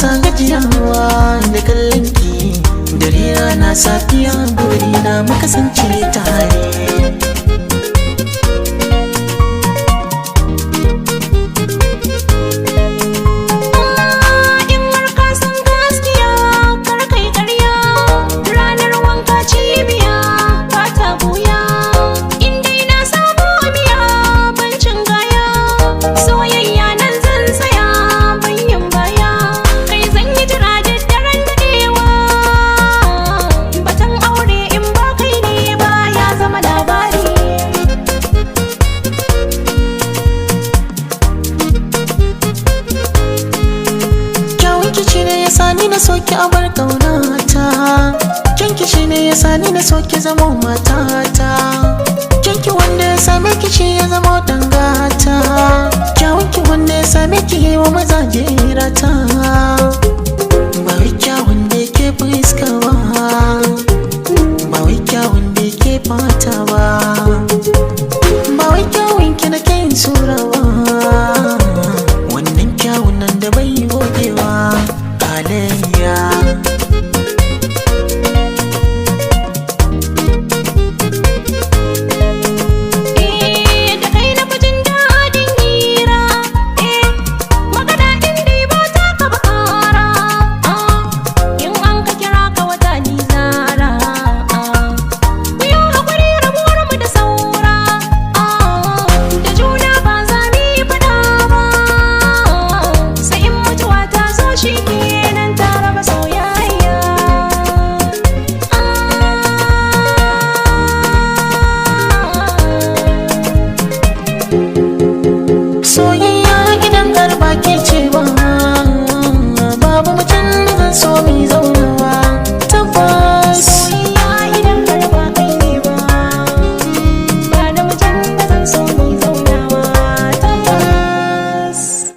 sa gajiyawa da kallon ki. Dare rana safiya, burina mu kasance tare. In har ka san gaskiya, kar kai ƙarya. Ranar wanka cibiya ba ta buya. In dai na samu miya, ban cin gaya. Soyayya nan zan tsaya, ban yin baya. Kai zan yi jira da daren daɗewa. Batun aure in ba kai ne ba ya zama labari. Kyawun kishi ne ya sani na soki a bar kaunata. Kyan kishi ne ya sani na soki zamo matata. Kyanki wanda ya same kishi ya zamo dangata. Kyawun ki wanda ya same ki yi wa mazaje rata. Ba wai kyawun da yake fuska ba,